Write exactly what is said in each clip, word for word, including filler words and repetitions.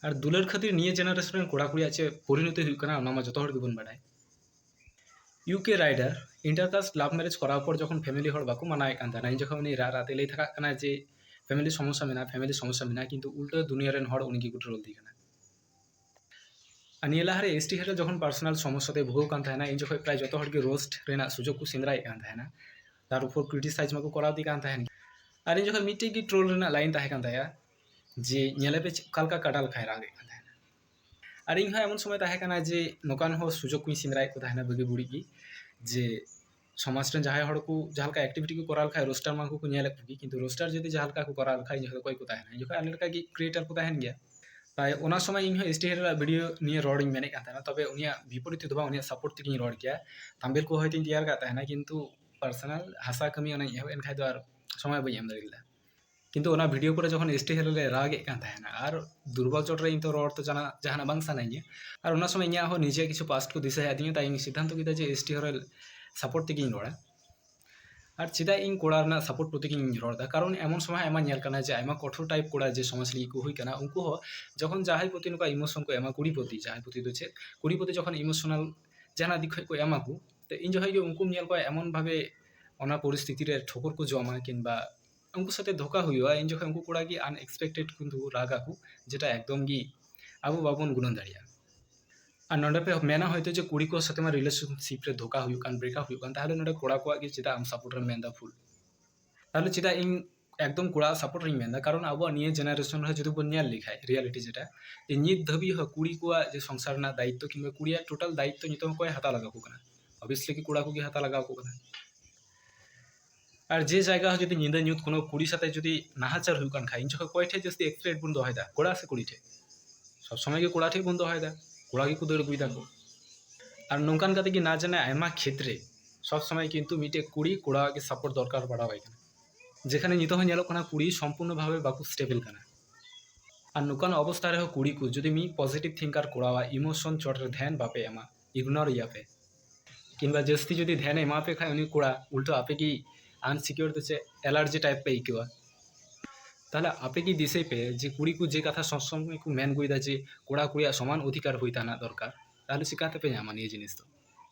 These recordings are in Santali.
ᱟᱨ ᱫᱩᱞᱟᱹᱲ ᱠᱷᱟᱹᱛᱤᱨ ᱱᱤᱭᱟᱹ ᱡᱮᱱᱟᱨᱮᱥᱚᱱ ᱨᱮᱱ ᱠᱚᱲᱟ ᱠᱩᱲᱤᱭᱟᱜ ᱪᱮᱫ ᱯᱚᱨᱤᱱᱚᱛᱤ ᱦᱩᱭᱩᱜ ᱠᱟᱱᱟ, ᱚᱱᱟ ᱢᱟ ᱡᱚᱛᱚ ᱦᱚᱲ ᱜᱮᱵᱚᱱ ᱵᱟᱰᱟᱭ᱾ ᱤᱭᱩ ᱠᱮ ᱨᱟᱭᱰᱟᱨ ᱤᱱᱴᱟᱨ ᱠᱟᱥᱴ ᱞᱟᱵᱷ ᱢᱮᱨᱮᱡᱽ ᱠᱚᱨᱟᱣ ᱯᱚᱨ ᱡᱚᱠᱷᱚᱱ ᱯᱷᱮᱢᱤᱞᱤ ᱦᱚᱲ ᱵᱟᱠᱚ ᱢᱟᱱᱟᱣᱮᱫ ᱠᱟᱱ ᱛᱟᱦᱮᱱᱟ, ᱤᱧ ᱡᱚᱠᱷᱚᱱ ᱩᱱᱤ ᱨᱟᱜ ᱨᱟᱜ ᱛᱮ ᱞᱟᱹᱭ ᱛᱷᱟᱠᱟᱜ ᱠᱟᱱᱟ ᱡᱮ ᱯᱷᱮᱢᱤᱞᱤ ᱥᱚᱢᱚᱥᱥᱟ ᱢᱮᱱᱟᱜᱼᱟ, ᱯᱷᱮᱢᱤᱞᱤ ᱥᱚᱢᱚᱥᱥᱟ ᱢᱮᱱᱟᱜᱼᱟ, ᱠᱤᱱᱛᱩ ᱩᱞᱴᱟᱹ ᱫᱩᱱᱤᱭᱟᱹ ᱨᱮᱱ ᱦᱚᱲ ᱩᱱᱤ ᱜᱮᱠᱚ ᱴᱨᱳᱞ ᱫᱤ ᱠᱟᱱᱟ᱾ ᱟᱨ ᱱᱤᱭᱟᱹ ᱞᱟᱦᱟᱨᱮ ᱮᱥ ᱴᱤ ᱦᱮᱰ ᱡᱚᱠᱷᱚᱱ ᱯᱟᱨᱥᱚᱱᱟᱞ ᱥᱚᱢᱚᱥᱥᱟ ᱛᱮ ᱵᱷᱩᱜᱟᱹᱣ ᱠᱟᱱ ᱛᱟᱦᱮᱱᱟ, ᱤᱧ ᱡᱚᱠᱷᱚᱱ ᱯᱨᱟᱭ ᱡᱚᱛᱚ ᱦᱚᱲ ᱜᱮ ᱨᱳᱥᱴ ᱨᱮᱱᱟᱜ ᱥᱩᱡᱳᱜᱽ ᱠᱚ ᱥᱮᱸᱫᱽᱨᱟᱭᱮᱫ ᱠᱟᱱ ᱛᱟᱦᱮᱱᱟ, ᱛᱟᱨ ᱩᱯᱚᱨ ᱠᱨᱤᱴᱤᱥᱟᱭᱤᱡᱽ ᱢᱟᱠᱚ ᱠᱚᱨᱟᱣ ᱤᱫᱤ ᱠᱟᱱ ᱛᱟᱦᱮᱱ᱾ ᱟᱨ ᱤᱧ ᱡᱚᱠᱷᱚᱱ ᱢᱤᱫᱴᱮᱡ ᱜᱮ ᱴᱨᱳᱞ ᱨᱮᱱᱟᱜ ᱞᱟᱭᱤᱱ ᱛᱟᱦᱮᱸ ᱠᱟᱱ ᱛᱟᱭᱟ ᱡᱮ ᱧᱮᱞᱮ ᱯᱮ ᱪᱮᱫ, ᱚᱠᱟ ᱞᱮᱠᱟ ᱠᱟᱰᱟ ᱞᱮᱠᱟᱭ ᱨᱟᱜᱮᱫ ᱠᱟᱱ ᱛᱟᱦᱮᱱᱟ᱾ ᱟᱨ ᱤᱧ ᱦᱚᱸ ᱮᱢᱚᱱ ᱥᱚᱢᱚᱭ ᱛᱟᱦᱮᱸ ᱠᱟᱱᱟ ᱡᱮ ᱱᱚᱝᱠᱟᱱ ᱦᱚᱸ ᱥᱩᱡᱳᱜᱽ ᱠᱚᱧ ᱥᱮᱸᱫᱽᱨᱟᱭᱮᱫ ᱠᱚ ᱛᱟᱦᱮᱱᱟ ᱵᱩᱜᱤ ᱵᱟᱹᱲᱤᱡ ᱜᱮ, ᱡᱮ ᱥᱚᱢᱟᱡᱽ ᱨᱮᱱ ᱡᱟᱦᱟᱸᱭ ᱦᱚᱲ ᱠᱚ ᱡᱟᱦᱟᱸ ᱞᱮᱠᱟ ᱮᱠᱴᱤᱵᱷᱤᱴᱤ ᱠᱚ ᱠᱚᱨᱟᱣ ᱞᱮᱠᱷᱟᱡ ᱨᱳᱥᱴᱟᱨ ᱢᱟ ᱩᱱᱠᱩ ᱠᱚ ᱧᱮᱞᱮᱫ ᱠᱚᱜᱮ, ᱠᱤᱱᱛᱩ ᱨᱳᱥᱴᱟᱨ ᱡᱩᱫᱤ ᱡᱟᱦᱟᱸ ᱞᱮᱠᱟ ᱠᱚ ᱠᱚᱨᱟᱣ ᱞᱮᱠᱷᱟᱡ ᱤᱧ ᱡᱚᱠᱷᱚᱱ ᱚᱠᱚᱭ ᱠᱚ ᱛᱟᱦᱮᱱᱟ, ᱤᱧ ᱡᱚᱠᱷᱚᱱ ᱟᱞᱮ ᱞᱮᱠᱟ ᱜᱮ ᱠᱨᱤᱭᱮᱴᱟᱨ ᱠᱚ ᱛᱟᱦᱮᱱ ᱜᱮᱭᱟ᱾ ᱛᱟᱭ ᱚᱱᱟ ᱥᱚᱢᱚᱭ ᱤᱧ ᱦᱚᱸ ᱮᱥ ᱴᱤ ᱦᱮᱰ ᱨᱮᱱᱟᱜ ᱵᱷᱤᱰᱤᱭᱳ ᱱᱤᱭᱮ ᱨᱚᱲᱤᱧ ᱢᱮᱱᱮᱫ ᱠᱟᱱ ᱛᱟᱦᱮᱱᱟ, ᱛᱚᱵᱮ ᱩᱱᱤᱭᱟᱜ ᱵᱤᱯᱚᱨᱤᱛ ᱛᱮᱫᱚ ᱵᱟᱝ, ᱩᱱᱤᱭᱟᱜ ᱥᱟᱯᱳᱨᱴ ᱛᱮᱜᱮᱧ ᱨᱚᱲ ᱠᱮᱭᱟ᱾ ᱛᱟᱢᱵᱮᱞ ᱠᱚ ᱦᱚᱭᱛᱳᱧ ᱛᱮᱭᱟᱨ ᱠᱟᱜ ᱛᱟᱦᱮᱱᱟ, ᱠᱤᱱᱛᱩ ᱯᱟᱨᱥᱚᱱᱟᱞ ᱦᱟᱥᱟ ᱠᱟᱹᱢᱤ ᱚᱱᱟᱧ ᱮᱦᱚᱵ ᱮᱱ ᱠᱷᱟᱡ ᱫᱚ ᱟᱨ ᱥᱚᱢᱚᱭ ᱵᱟᱹᱧ ᱮᱢ ᱫᱟᱲᱮ ᱞᱮᱫᱟ᱾ ᱠᱤᱱᱛᱩ ᱚᱱᱟ ᱵᱷᱤᱰᱤᱭᱳ ᱠᱚᱨᱮ ᱡᱚᱠᱷᱚᱱ ᱮᱥ ᱴᱤ ᱦᱮᱰ ᱨᱮ ᱨᱟᱜ ᱮᱫ ᱠᱟᱱ ᱛᱟᱦᱮᱱᱟ ᱟᱨ ᱫᱩᱨᱵᱚᱞ ᱪᱚᱴ ᱨᱮ ᱤᱧ ᱛᱚ ᱨᱚᱲ ᱛᱚ ᱡᱟᱦᱟᱱᱟᱜ, ᱡᱟᱦᱟᱱᱟᱜ ᱵᱟᱝ ᱥᱟᱱᱟᱧᱟ᱾ ᱟᱨ ᱚᱱᱟ ᱥᱚᱢᱚᱭ ᱤᱧᱟᱹᱜ ᱦᱚᱸ ᱱᱤᱡᱮ ᱠᱤᱪᱷᱩ ᱯᱟᱥᱴ ᱠᱚ ᱫᱤᱥᱟᱹ ᱦᱮᱡ ᱟᱹᱫᱤᱧᱟ, ᱛᱟᱭ ᱤᱧ ᱥᱤᱫᱽᱫᱷᱟᱱᱛᱚ ᱠᱮᱫᱟ ᱡᱮ ᱮᱥ ᱴᱤ ᱦᱮᱰ ᱨᱮ ᱥᱟᱯᱳᱨᱴ ᱛᱮᱜᱮᱧ ᱨᱚᱲᱟ᱾ ᱟᱨ ᱪᱮᱫᱟᱜ ᱤᱧ ᱠᱚᱲᱟ ᱨᱮᱱᱟᱜ ᱥᱟᱯᱳᱨᱴ ᱯᱨᱚᱛᱤ ᱜᱤᱧ ᱨᱚᱲ ᱮᱫᱟ? ᱠᱟᱨᱚᱱ ᱮᱢᱚᱱ ᱥᱚᱢᱚᱭ ᱟᱭᱢᱟ ᱧᱮᱞ ᱠᱟᱱᱟ ᱡᱮ ᱟᱭᱢᱟ ᱠᱚᱴᱷᱳᱨ ᱴᱟᱭᱤᱯ ᱠᱚᱲᱟ ᱡᱮ ᱥᱚᱢᱟᱡᱽ ᱞᱟᱹᱜᱤᱫ ᱠᱚ ᱦᱩᱭ ᱠᱟᱱᱟ, ᱩᱱᱠᱩ ᱦᱚᱸ ᱡᱚᱠᱷᱚᱱ ᱡᱟᱦᱟᱸᱭ ᱯᱨᱚᱛᱤ ᱱᱚᱝᱠᱟ ᱤᱢᱳᱥᱚᱱ ᱠᱚ ᱮᱢᱟ, ᱠᱩᱲᱤ ᱯᱨᱚᱛᱤ, ᱡᱟᱦᱟᱸᱭ ᱯᱨᱚᱛᱤ ᱫᱚ ᱪᱮᱫ, ᱠᱩᱲᱤ ᱯᱨᱚᱛᱤ ᱡᱚᱠᱷᱚᱱ ᱤᱢᱳᱥᱚᱱᱟᱞ ᱡᱟᱦᱟᱱᱟᱜ ᱫᱤᱠ ᱠᱷᱚᱡ ᱠᱚ ᱮᱢᱟ ᱠᱚ, ᱛᱚ ᱤᱧ ᱡᱚᱠᱷᱚᱱ ᱜᱮ ᱩᱱᱠᱩᱢ ᱧᱮᱞ ᱠᱚᱣᱟ ᱮᱢᱚᱱ ᱵᱷᱟᱵᱮ ᱚᱱᱟ ᱯᱚᱨᱤᱥᱛᱷᱤᱛᱤ ᱨᱮ ᱴᱷᱳᱠᱚᱨ ᱠᱚ ᱡᱚᱢᱟ ᱠᱤᱝᱵᱟ ᱩᱱᱠᱩ ᱥᱟᱛᱮ ᱫᱷᱳᱠᱟ ᱦᱩᱭᱩᱜᱼᱟ, ᱤᱧ ᱡᱚᱠᱷᱚᱱ ᱩᱱᱠᱩ ᱠᱚᱲᱟ ᱜᱮ ᱟᱱᱮᱠᱥᱯᱮᱠᱴᱮᱰ ᱠᱤᱱᱛᱩ ᱨᱟᱜ ᱟᱠᱚ, ᱡᱮᱴᱟ ᱮᱠᱫᱚᱢ ᱜᱮ ᱟᱵᱚ ᱵᱟᱵᱚᱱ ᱜᱩᱱᱟᱹᱱ ᱫᱟᱲᱮᱭᱟᱜᱼᱟ᱾ ᱟᱨ ᱱᱚᱰᱮ ᱯᱮ ᱢᱮᱱᱟ ᱦᱚᱭᱛᱳ ᱡᱮ ᱠᱩᱲᱤ ᱠᱚ ᱥᱟᱛᱮ ᱢᱟ ᱨᱤᱞᱮᱥᱚᱱᱥᱤᱯ ᱨᱮ ᱫᱷᱳᱠᱟ ᱦᱩᱭᱩᱜ ᱠᱟᱱ, ᱵᱨᱮᱠᱟᱯ ᱦᱩᱭᱩᱜ ᱠᱟᱱ, ᱛᱟᱦᱚᱞᱮ ᱱᱚᱰᱮ ᱠᱚᱲᱟ ᱠᱚᱣᱟᱜ ᱜᱮ ᱪᱮᱫᱟᱜ ᱟᱢ ᱥᱟᱯᱳᱨᱴ ᱨᱮᱢ ᱢᱮᱱᱫᱟ ᱵᱷᱩᱞ? ᱛᱟᱦᱚᱞᱮ ᱪᱮᱫᱟᱜ ᱤᱧ ᱮᱠᱫᱚᱢ ᱠᱚᱲᱟ ᱥᱟᱯᱳᱨᱴ ᱨᱤᱧ ᱢᱮᱱᱫᱟ? ᱠᱟᱨᱚᱱ ᱟᱵᱚᱣᱟᱜ ᱱᱤᱭᱟᱹ ᱡᱮᱱᱟᱨᱮᱥᱚᱱ ᱨᱮ ᱡᱩᱫᱤ ᱵᱚᱱ ᱧᱮᱞ ᱞᱮᱠᱷᱟᱡ ᱨᱤᱭᱟᱞᱤᱴᱤ ᱡᱮᱴᱟ, ᱡᱮ ᱱᱤᱛ ᱫᱷᱟᱹᱵᱤᱡ ᱦᱚᱸ ᱠᱩᱲᱤ ᱠᱚᱣᱟᱜ ᱡᱮ ᱥᱚᱝᱥᱟᱨ ᱨᱮᱱᱟᱜ ᱫᱟᱭᱤᱛᱛᱚ ᱠᱤᱝᱵᱟ ᱠᱩᱲᱤᱭᱟᱜ ᱴᱳᱴᱟᱞ ᱫᱟᱭᱤᱛᱛᱚ ᱱᱤᱛᱚᱜ ᱦᱚᱸ ᱚᱠᱚᱭ ᱦᱟᱛᱟᱣ ᱞᱟᱜᱟ ᱠᱚ ᱠᱟᱱᱟ? ᱚᱵᱤᱭᱟᱥᱞᱤ ᱠᱤ ᱠᱚᱲᱟ ᱠᱚᱜᱮ ᱦᱟᱛᱟᱣ ᱞᱟᱜᱟᱣ ᱠᱚ ᱠᱟᱱᱟ᱾ ᱟᱨ ᱡᱮ ᱡᱟᱭᱜᱟ ᱦᱚᱸ ᱡᱩᱫᱤ ᱧᱤᱫᱟᱹ ᱧᱩᱛ ᱠᱳᱱᱳ ᱠᱩᱲᱤ ᱥᱟᱛᱮ ᱡᱩᱫᱤ ᱱᱟᱦᱟᱪᱟᱨ ᱦᱩᱭᱩᱜ ᱠᱟᱱ ᱠᱷᱟᱡ, ᱤᱧ ᱡᱚᱠᱷᱚᱱ ᱚᱠᱚᱭ ᱴᱷᱮᱡ ᱡᱟᱹᱥᱛᱤ ᱮᱠᱥᱯᱮᱠᱴ ᱵᱚᱱ ᱫᱚᱦᱚᱭᱮᱫᱟ? ᱠᱚᱲᱟ ᱥᱮ ᱠᱩᱲᱤ ᱴᱷᱮᱡ? ᱥᱚᱵ ᱥᱚᱢᱚᱭ ᱜᱮ ᱠᱚᱲᱟ ᱴᱷᱮᱡ ᱵᱚᱱ ᱫᱚᱦᱚᱭᱮᱫᱟ, ᱠᱚᱲᱟ ᱜᱮᱠᱚ ᱫᱟᱹᱲ ᱟᱹᱜᱩᱭᱮᱫᱟ ᱠᱚ᱾ ᱟᱨ ᱱᱚᱝᱠᱟᱱ ᱠᱟᱛᱮ ᱜᱮ ᱱᱟ ᱡᱟᱱᱮ ᱟᱭᱢᱟ ᱠᱷᱮᱛᱨᱮ ᱥᱚᱵ ᱥᱚᱢᱚᱭ ᱠᱤᱱᱛᱩ ᱢᱤᱫᱴᱮᱡ ᱠᱩᱲᱤ ᱠᱚᱲᱟ ᱜᱮ ᱥᱟᱯᱳᱨᱴ ᱫᱚᱨᱠᱟᱨ ᱵᱟᱲᱟᱣᱟᱭ ᱠᱟᱱᱟ, ᱡᱮᱠᱷᱟᱱᱮ ᱱᱤᱛᱚᱜ ᱦᱚᱸ ᱧᱮᱞᱚᱜ ᱠᱟᱱᱟ ᱠᱩᱲᱤ ᱥᱚᱢᱯᱩᱨᱱᱚ ᱵᱷᱟᱵᱮ ᱵᱟᱠᱚ ᱥᱴᱮᱵᱮᱞ ᱠᱟᱱᱟ᱾ ᱟᱨ ᱱᱚᱝᱠᱟᱱ ᱚᱵᱚᱥᱛᱷᱟ ᱨᱮᱦᱚᱸ ᱠᱩᱲᱤ ᱠᱚ ᱡᱩᱫᱤ ᱢᱤᱫ ᱯᱚᱡᱤᱴᱤᱵᱷ ᱛᱷᱤᱝᱠᱟᱨ ᱠᱚᱲᱟᱣᱟᱜ ᱤᱢᱳᱥᱚᱱ ᱪᱚᱴ ᱨᱮ ᱫᱷᱮᱭᱟᱱ ᱵᱟᱯᱮ ᱮᱢᱟ, ᱤᱜᱱᱳᱨ ᱮᱭᱟ ᱯᱮ, ᱠᱤᱝᱵᱟ ᱡᱟᱹᱥᱛᱤ ᱡᱩᱫᱤ ᱫᱷᱮᱭᱟᱱᱮ ᱮᱢᱟ ᱯᱮ ᱠᱷᱟᱡ ᱩᱱᱤ ᱠᱚᱲᱟ ᱩᱞᱴᱟᱹ ᱟᱯᱮ ᱜᱮ ᱟᱱᱥᱤᱠᱤᱭᱳᱨ ᱫᱚ ᱪᱮᱫ ᱮᱞᱟᱨᱡᱤ ᱴᱟᱭᱤᱯ ᱯᱮ ᱟᱹᱭᱠᱟᱹᱣᱟ᱾ ᱛᱟᱦᱚᱞᱮ ᱟᱯᱮ ᱠᱤ ᱫᱤᱥᱟᱹᱭ ᱯᱮ ᱡᱮ ᱠᱩᱲᱤ ᱠᱚ ᱡᱮ ᱠᱟᱛᱷᱟ ᱥᱚᱵ ᱥᱚᱢᱚᱭ ᱠᱚ ᱢᱮᱱ ᱟᱹᱜᱩᱭᱮᱫᱟ ᱡᱮ ᱠᱚᱲᱟ ᱠᱩᱲᱤᱭᱟᱜ ᱥᱚᱢᱟᱱ ᱚᱫᱷᱤᱠᱟᱨ ᱦᱩᱭ ᱛᱟᱦᱮᱱᱟ ᱫᱚᱨᱠᱟᱨ, ᱛᱟᱦᱚᱞᱮ ᱪᱤᱠᱟᱹ ᱛᱮᱯᱮ ᱧᱟᱢᱟ ᱱᱤᱭᱟᱹ ᱡᱤᱱᱤᱥ ᱫᱚ?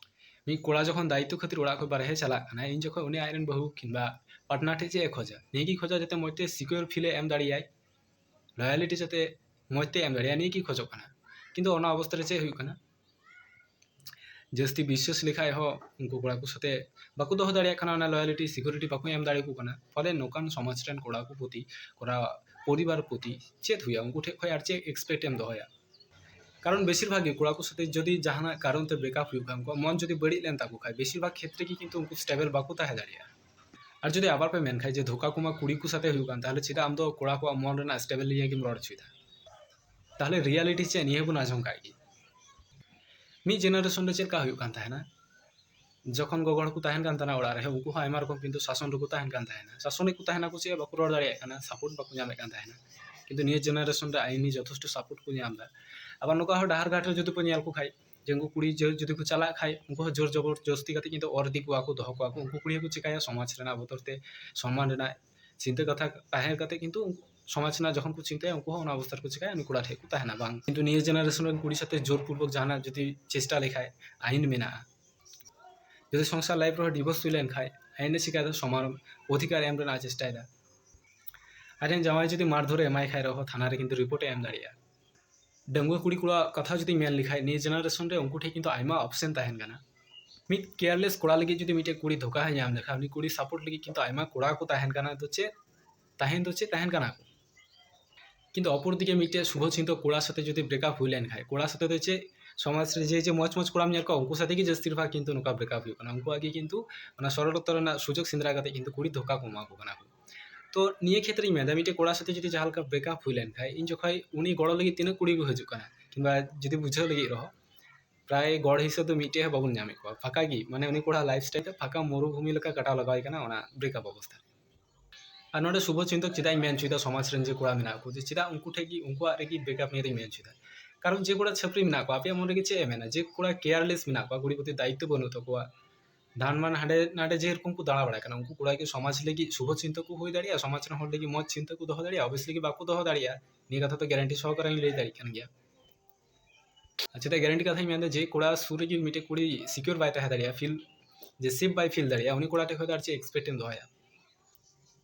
ᱢᱤᱫ ᱠᱚᱲᱟ ᱡᱚᱠᱷᱚᱱ ᱫᱟᱭᱤᱛᱛᱚ ᱠᱷᱟᱹᱛᱤᱨ ᱚᱲᱟᱜ ᱠᱷᱚᱱ ᱵᱟᱨᱦᱮ ᱪᱟᱞᱟᱜ ᱠᱟᱱᱟᱭ, ᱤᱧ ᱡᱚᱠᱷᱚᱱ ᱩᱱᱤ ᱟᱡᱨᱮᱱ ᱵᱟᱹᱦᱩ ᱠᱤᱝᱵᱟ ᱯᱟᱨᱴᱱᱟᱨ ᱴᱷᱮᱱ ᱪᱮᱫ ᱮ ᱠᱷᱚᱡᱟ? ᱱᱤᱭᱟᱹ ᱜᱮ ᱠᱷᱚᱡᱟ ᱡᱟᱛᱮ ᱢᱚᱡᱽ ᱛᱮ ᱥᱤᱠᱤᱭᱳᱨ ᱯᱷᱤᱞ ᱮ ᱮᱢ ᱫᱟᱲᱮᱭᱟᱭ, ᱞᱚᱭᱟᱞᱤᱴᱤ ᱡᱟᱛᱮ ᱢᱚᱡᱽ ᱛᱮ ᱮᱢ ᱫᱟᱲᱮᱭᱟᱭ, ᱱᱤᱭᱟᱹ ᱜᱮ ᱠᱷᱚᱡᱚᱜ ᱠᱟᱱᱟ᱾ ᱠᱤᱱᱛᱩ ᱚᱱᱟ ᱚᱵᱚᱥᱛᱟ ᱨᱮ ᱪᱮᱫ ᱦᱩᱭᱩᱜ ᱠᱟᱱᱟ? ᱡᱟᱹᱥᱛᱤ ᱵᱤᱥᱥᱟᱹᱥ ᱞᱮᱠᱷᱟᱡ ᱦᱚᱸ ᱩᱱᱠᱩ ᱠᱚᱲᱟ ᱠᱚ ᱥᱟᱛᱮ ᱵᱟᱠᱚ ᱫᱚᱦᱚ ᱫᱟᱲᱮᱭᱟᱜ ᱠᱟᱱᱟ, ᱚᱱᱟ ᱞᱚᱭᱟᱞᱤᱴᱤ ᱥᱤᱠᱤᱭᱩᱨᱤᱴᱤ ᱵᱟᱠᱚ ᱮᱢ ᱫᱟᱲᱮᱭᱟᱠᱚ ᱠᱟᱱᱟ᱾ ᱯᱷᱚᱞᱮ ᱱᱚᱝᱠᱟᱱ ᱥᱚᱢᱟᱡᱽ ᱨᱮᱱ ᱠᱚᱲᱟ ᱠᱚ ᱯᱨᱚᱛᱤ, ᱠᱚᱲᱟ ᱯᱚᱨᱤᱵᱟᱨ ᱯᱨᱚᱛᱤ ᱪᱮᱫ ᱦᱩᱭᱩᱜᱼᱟ? ᱩᱱᱠᱩ ᱴᱷᱮᱱ ᱠᱷᱚᱱ ᱟᱨ ᱪᱮᱫ ᱮᱠᱥᱯᱮᱠᱴ ᱮᱢ ᱫᱚᱦᱚᱭᱟ? ᱠᱟᱨᱚᱱ ᱵᱮᱥᱤᱨ ᱵᱷᱟᱜᱽ ᱜᱮ ᱠᱚᱲᱟ ᱠᱚ ᱥᱟᱛᱮ ᱡᱩᱫᱤ ᱡᱟᱦᱟᱱᱟᱜ ᱠᱟᱨᱚᱱ ᱛᱮ ᱵᱨᱮᱠᱟᱯ ᱦᱩᱭᱩᱜ ᱠᱷᱟᱱ, ᱩᱱᱠᱩᱣᱟᱜ ᱢᱚᱱ ᱡᱩᱫᱤ ᱵᱟᱹᱲᱤᱡ ᱞᱮᱱ ᱛᱟᱠᱚ ᱠᱷᱟᱡ, ᱵᱮᱥᱤᱨ ᱵᱷᱟᱜᱽ ᱠᱷᱮᱛᱨᱮ ᱜᱮ ᱠᱤᱱᱛᱩ ᱩᱱᱠᱩ ᱥᱴᱮᱵᱮᱞ ᱵᱟᱠᱚ ᱛᱟᱦᱮᱸ ᱫᱟᱲᱮᱭᱟᱜᱼᱟ᱾ ᱟᱨ ᱡᱩᱫᱤ ᱟᱵᱟᱨ ᱯᱮ ᱢᱮᱱ ᱠᱷᱟᱡ ᱡᱮ ᱫᱷᱳᱠᱟ ᱠᱚᱢᱟ ᱠᱩᱲᱤ ᱠᱚ ᱥᱟᱛᱮ ᱦᱩᱭᱩᱜ ᱠᱟᱱ, ᱛᱟᱦᱚᱞᱮ ᱪᱮᱫᱟᱜ ᱟᱢ ᱫᱚ ᱠᱚᱲᱟ ᱠᱚᱣᱟᱜ ᱢᱚᱱ ᱨᱮᱱᱟᱜ ᱥᱴᱮᱵᱮᱞ ᱱᱤᱭᱮ ᱜᱮᱢ ᱨᱚᱲ ᱦᱚᱪᱚᱭᱮᱫᱟ? ᱛᱟᱦᱚᱞᱮ ᱨᱤᱭᱟᱞᱤᱴᱤ ᱪᱮᱫ, ᱱᱤᱭᱟᱹ ᱵᱚᱱ ᱟᱸᱡᱚᱢ ᱠᱟᱜ ᱜᱮ᱾ ᱢᱤᱫ ᱡᱮᱱᱟᱨᱮᱥᱚᱱ ᱨᱮ ᱪᱮᱫ ᱞᱮᱠᱟ ᱦᱩᱭᱩᱜ ᱠᱟᱱ ᱛᱟᱦᱮᱱᱟ? ᱡᱚᱠᱷᱚᱱ ᱜᱚᱜᱚ ᱦᱚᱲ ᱠᱚ ᱛᱟᱦᱮᱱ ᱠᱟᱱ ᱛᱟᱦᱮᱱᱟ ᱚᱲᱟᱜ ᱨᱮ, ᱩᱱᱠᱩ ᱦᱚᱸ ᱟᱭᱢᱟ ᱨᱚᱠᱚᱢ ᱠᱤᱱᱛᱩ ᱥᱟᱥᱚᱱ ᱨᱮᱠᱚ ᱛᱟᱦᱮᱱ ᱠᱟᱱ ᱛᱟᱦᱮᱱᱟ᱾ ᱥᱟᱥᱚᱱ ᱨᱮᱠᱚ ᱛᱟᱦᱮᱱᱟ ᱠᱚ, ᱪᱮᱫ ᱵᱟᱠᱚ ᱨᱚᱲ ᱫᱟᱲᱮᱭᱟᱜ ᱠᱟᱱᱟ, ᱥᱟᱯᱳᱨᱴ ᱵᱟᱠᱚ ᱧᱟᱢᱮᱫ ᱠᱟᱱ ᱛᱟᱦᱮᱱᱟ᱾ ᱠᱤᱱᱛᱩ ᱱᱤᱭᱟᱹ ᱡᱮᱱᱟᱨᱮᱥᱚᱱ ᱨᱮ ᱟᱭᱤᱱᱤ ᱡᱚᱛᱷᱮᱥᱴᱚ ᱥᱟᱯᱳᱨᱴ ᱠᱚ ᱧᱟᱢ ᱮᱫᱟ᱾ ᱟᱵᱟᱨ ᱱᱚᱝᱠᱟ ᱦᱚᱸ ᱰᱟᱦᱟᱨ ᱜᱷᱟᱴ ᱨᱮ ᱡᱩᱫᱤ ᱠᱚ ᱧᱮᱞ ᱠᱚ ᱠᱷᱟᱡ, ᱡᱮ ᱩᱱᱠᱩ ᱠᱩᱲᱤ ᱡᱚ-, ᱡᱩᱫᱤ ᱠᱚ ᱪᱟᱞᱟᱜ ᱠᱷᱟᱡ, ᱩᱱᱠᱩ ᱦᱚᱸ ᱡᱳᱨ ᱡᱚᱵᱚᱨ ᱡᱚᱥᱛᱤ ᱠᱟᱛᱮ ᱠᱤᱱᱛᱩ ᱚᱨ ᱤᱫᱤ ᱠᱚᱣᱟ ᱠᱚ, ᱫᱚᱦᱚ ᱠᱚᱣᱟ ᱠᱚ᱾ ᱩᱱᱠᱩ ᱠᱩᱲᱤ ᱦᱚᱸᱠᱚ ᱪᱤᱠᱟᱹᱭᱟ, ᱥᱚᱢᱟᱡᱽ ᱨᱮᱱᱟᱜ ᱵᱚᱛᱚᱨ ᱛᱮ, ᱥᱚᱢᱢᱟᱱ ᱨᱮᱱᱟᱜ ᱪᱤᱱᱛᱟᱹ ᱠᱟᱛᱷᱟ ᱛᱟᱦᱮᱸ ᱠᱟᱛᱮ ᱠᱤᱱᱛᱩ ᱥᱚᱢᱟᱡᱽ ᱨᱮᱱᱟᱜ ᱡᱚᱠᱷᱚᱱ ᱠᱚ ᱪᱤᱱᱛᱟᱹᱭᱟ, ᱩᱱᱠᱩ ᱦᱚᱸ ᱚᱱᱟ ᱚᱵᱚᱥᱛᱟ ᱨᱮᱠᱚ ᱪᱤᱠᱟᱹᱭᱟ, ᱩᱱᱤ ᱠᱚᱲᱟ ᱴᱷᱮᱱ ᱠᱚ ᱛᱟᱦᱮᱱᱟ᱾ ᱵᱟᱝ, ᱠᱤᱱᱛᱩ ᱱᱤᱭᱟᱹ ᱡᱮᱱᱟᱨᱮᱥᱚᱱ ᱨᱮᱱ ᱠᱩᱲᱤ ᱥᱟᱛᱮ ᱡᱳᱨᱯᱩᱨᱵᱚᱠ ᱡᱟᱦᱟᱱᱟᱜ ᱡᱩᱫᱤ ᱪᱮᱥᱴᱟ ᱞᱮᱠᱷᱟᱡ, ᱟᱭᱤᱱ ᱢᱮᱱᱟᱜᱼᱟ᱾ ᱡᱩᱫᱤ ᱥᱚᱝᱥᱟᱨ ᱞᱟᱭᱤᱯᱷ ᱨᱮᱦᱚᱸ ᱰᱤᱵᱷᱳᱨᱥ ᱦᱩᱭ ᱞᱮᱱᱠᱷᱟᱡ, ᱟᱭᱤᱱ ᱮ ᱪᱤᱠᱟᱹᱭᱮᱫᱟ? ᱥᱚᱢᱟᱱ ᱚᱫᱷᱤᱠᱟᱨ ᱮᱢ ᱨᱮᱱᱟᱜ ᱪᱮᱥᱴᱟᱭᱮᱫᱟ᱾ ᱟᱡᱨᱮᱱ ᱡᱟᱶᱟᱭ ᱡᱩᱫᱤ ᱢᱟᱨᱫᱷᱚᱨ ᱮ ᱮᱢᱟᱭ ᱠᱷᱟᱡ ᱨᱮᱦᱚᱸ, ᱛᱷᱟᱱᱟ ᱨᱮ ᱠᱤᱱᱛᱩ ᱨᱤᱯᱳᱨᱴ ᱮ ᱮᱢ ᱫᱟᱲᱮᱭᱟᱜᱼᱟ᱾ ᱰᱟᱺᱜᱩᱣᱟᱹ ᱠᱩᱲᱤ ᱠᱚᱲᱟ ᱠᱟᱛᱷᱟ ᱡᱩᱫᱤ ᱢᱮᱱ ᱞᱮᱠᱷᱟᱡ, ᱱᱤᱭᱟᱹ ᱡᱮᱱᱟᱨᱮᱥᱚᱱ ᱨᱮ ᱩᱱᱠᱩ ᱴᱷᱮᱱ ᱠᱤᱱᱛᱩ ᱟᱭᱢᱟ ᱚᱯᱥᱮᱱ ᱛᱟᱦᱮᱱ ᱠᱟᱱᱟ᱾ ᱢᱤᱫ ᱠᱮᱭᱟᱨᱞᱮᱥ ᱠᱚᱲᱟ ᱞᱟᱹᱜᱤᱫ ᱡᱩᱫᱤ ᱢᱤᱫᱴᱮᱡ ᱠᱩᱲᱤ ᱫᱷᱳᱠᱟ ᱦᱚᱸᱭ ᱧᱟᱢ ᱞᱮᱠᱷᱟᱡ, ᱩᱱᱤ ᱠᱩᱲᱤ ᱥᱟᱯᱳᱨᱴ ᱞᱟᱹᱜᱤᱫ ᱠᱤᱱᱛᱩ ᱟᱭᱢᱟ ᱠᱚᱲᱟ ᱠᱚ ᱛᱟᱦᱮᱱ ᱠᱟᱱᱟ᱾ ᱫᱚ ᱪᱮᱫ ᱛᱟᱦᱮᱱ ᱫᱚ ᱪᱮᱫ ᱛᱟᱦᱮᱱ ᱠᱟᱱᱟ ᱠᱚ? ᱠᱤᱱᱛᱩ ᱚᱯᱚᱨ ᱫᱤᱠᱮ ᱢᱤᱫᱴᱮᱡ ᱥᱩᱵᱷᱚ ᱪᱤᱱᱛᱚ ᱠᱚᱲᱟ ᱥᱟᱛᱮ ᱡᱩᱫᱤ ᱵᱨᱮᱠᱟᱯ ᱦᱩᱭ ᱞᱮᱱ ᱠᱷᱟᱡ, ᱠᱚᱲᱟ ᱥᱟᱛᱮ ᱫᱚ ᱪᱮᱫ, ᱥᱚᱢᱟᱡᱽ ᱨᱮ ᱡᱮ, ᱡᱮ ᱢᱚᱡᱽ ᱢᱚᱡᱽ ᱠᱚᱲᱟᱢ ᱧᱮᱞ ᱠᱚᱣᱟ, ᱩᱱᱠᱩ ᱥᱟᱛᱮ ᱜᱮ ᱡᱟᱹᱥᱛᱤᱨ ᱵᱷᱟᱜᱽ ᱠᱤᱱᱛᱩ ᱱᱚᱝᱠᱟ ᱵᱨᱮᱠᱟᱯ ᱦᱩᱭᱩᱜ ᱠᱟᱱᱟ᱾ ᱩᱱᱠᱩᱣᱟᱜ ᱜᱮ ᱠᱤᱱᱛᱩ ᱚᱱᱟ ᱥᱚᱨᱚᱞᱚᱛᱟ ᱨᱮᱱᱟᱜ ᱥᱩᱡᱳᱜᱽ ᱥᱮᱸᱫᱽᱨᱟ ᱠᱟᱛᱮ ᱠᱤᱱᱛᱩ ᱠᱩᱲᱤ ᱫᱷᱳᱠᱟ ᱠᱚ ᱮᱢᱟ ᱠᱚ ᱠᱟᱱᱟ ᱠᱚ᱾ ᱛᱚ ᱱᱤᱭᱟᱹ ᱠᱷᱮᱛᱨᱮᱧ ᱢᱮᱱᱫᱟ, ᱢᱤᱫᱴᱮᱡ ᱠᱚᱲᱟ ᱥᱟᱛᱮ ᱡᱩᱫᱤ ᱡᱟᱦᱟᱸ ᱞᱮᱠᱟ ᱵᱨᱮᱠᱟᱯ ᱦᱩᱭ ᱞᱮᱱ ᱠᱷᱟᱡ, ᱤᱧ ᱡᱚᱠᱷᱚᱡ ᱩᱱᱤ ᱜᱚᱲᱚ ᱞᱟᱹᱜᱤᱫ ᱛᱤᱱᱟᱹᱜ ᱠᱩᱲᱤ ᱠᱚ ᱦᱤᱡᱩᱜ ᱠᱟᱱᱟ, ᱠᱤᱝᱵᱟ ᱡᱩᱫᱤ ᱵᱩᱡᱷᱟᱹᱣ ᱞᱟᱹᱜᱤᱫ ᱨᱮᱦᱚᱸ, ᱯᱨᱟᱭ ᱜᱚᱲ ᱦᱤᱥᱟᱹᱵ ᱫᱚ ᱢᱤᱫᱴᱮᱡ ᱦᱚᱸ ᱵᱟᱵᱚᱱ ᱧᱟᱢᱮᱫ ᱠᱚᱣᱟ᱾ ᱯᱷᱟᱸᱠᱟ ᱜᱮ, ᱢᱟᱱᱮ ᱩᱱᱤ ᱠᱚᱲᱟ ᱞᱟᱭᱤᱯᱷ ᱥᱴᱟᱭᱤᱞ ᱫᱚ ᱯᱷᱟᱸᱠᱟ ᱢᱚᱨᱩᱵᱷᱩᱢᱤ ᱞᱮᱠᱟ ᱠᱟᱴᱟᱣ ᱞᱟᱜᱟᱣ ᱠᱟᱱᱟ ᱚᱱᱟ ᱵᱨᱮᱠᱟᱯ ᱚᱵᱚᱥᱛᱷᱟ ᱨᱮ᱾ ᱟᱨ ᱱᱚᱰᱮ ᱥᱩᱵᱷᱚ ᱪᱤᱱᱛᱚᱠ ᱪᱮᱫᱟᱜ ᱤᱧ ᱢᱮᱱ ᱦᱚᱪᱚᱭᱮᱫᱟ, ᱥᱚᱢᱟᱡᱽ ᱨᱮᱱ ᱡᱮ ᱠᱚᱲᱟ ᱢᱮᱱᱟᱜ ᱠᱚ, ᱡᱮ ᱪᱮᱫᱟᱜ ᱩᱱᱠᱩ ᱴᱷᱮᱡ ᱜᱮ, ᱩᱱᱠᱩᱣᱟᱜ ᱨᱮᱜᱮ ᱵᱨᱮᱠᱟᱯ ᱱᱤᱭᱮ ᱫᱚᱧ ᱢᱮᱱ ᱦᱚᱪᱚᱭᱮᱫᱟ? ᱠᱟᱨᱚᱱ ᱡᱮ ᱠᱚᱲᱟ ᱪᱷᱟᱹᱯᱨᱤ ᱢᱮᱱᱟᱜ ᱠᱚᱣᱟ, ᱟᱯᱮᱭᱟᱜ ᱢᱚᱱ ᱨᱮᱜᱮ ᱪᱮᱫ ᱮ ᱢᱮᱱᱟ? ᱡᱮ ᱠᱚᱲᱟ ᱠᱮᱭᱟᱨᱞᱮᱥ ᱢᱮᱱᱟᱜ ᱠᱚᱣᱟ, ᱠᱩᱲᱤ ᱯᱨᱚᱛᱤ ᱫᱟᱭᱤᱛᱛᱚ ᱵᱟᱹᱱᱩᱜ ᱛᱟᱠᱚᱣᱟ, ᱫᱟᱱ ᱢᱟᱱ ᱦᱟᱸᱰᱮ ᱱᱟᱰᱮ ᱡᱮᱨᱚᱠᱚᱢ ᱠᱚ ᱫᱟᱬᱟ ᱵᱟᱲᱟᱭ ᱠᱟᱱᱟ, ᱩᱱᱠᱩ ᱠᱚᱲᱟ ᱠᱤ ᱥᱚᱢᱟᱡᱽ ᱞᱟᱹᱜᱤᱫ ᱥᱩᱵᱷᱚ ᱪᱤᱱᱛᱟᱹ ᱠᱚ ᱦᱩᱭ ᱫᱟᱲᱮᱭᱟᱜᱼᱟ? ᱥᱚᱢᱟᱡᱽ ᱨᱮᱱ ᱦᱚᱲ ᱞᱟᱹᱜᱤᱫ ᱢᱚᱡᱽ ᱪᱤᱱᱛᱟᱹ ᱠᱚ ᱫᱚᱦᱚ ᱫᱟᱲᱮᱭᱟᱜᱼᱟ? Obviously ᱜᱮ ᱵᱟᱠᱚ ᱫᱚᱦᱚ ᱫᱟᱲᱮᱭᱟᱜᱼᱟ᱾ ᱱᱤᱭᱟᱹ ᱠᱟᱛᱷᱟ ᱫᱚ guarantee ᱥᱚᱦᱚᱠᱟᱨᱮᱧ ᱞᱟᱹᱭ ᱫᱟᱲᱮᱭᱟᱜ ᱠᱟᱱ ᱜᱮᱭᱟ᱾ ᱟᱨ ᱪᱮᱫᱟᱜ guarantee ᱠᱟᱛᱷᱟᱧ ᱢᱮᱱᱫᱟ, ᱡᱮ ᱠᱚᱲᱟ ᱥᱩᱨ ᱨᱮ ᱡᱩᱫᱤ ᱢᱤᱫᱴᱮᱡ ᱠᱩᱲᱤ secure ᱵᱟᱭ ᱛᱟᱦᱮᱸ ᱫᱟᱲᱮᱭᱟᱜᱼᱟ, feel ᱡᱮ safe ᱵᱟᱭ feel ᱫᱟᱲᱮᱭᱟᱜᱼᱟ, ᱩᱱᱤ ᱠᱚᱲᱟ ᱴᱷᱮᱱ ᱠᱷᱚᱱ ᱫᱚ ᱟᱨ ᱪᱮᱫ expect ᱮᱢ ᱫᱚᱦᱚᱭᱟ?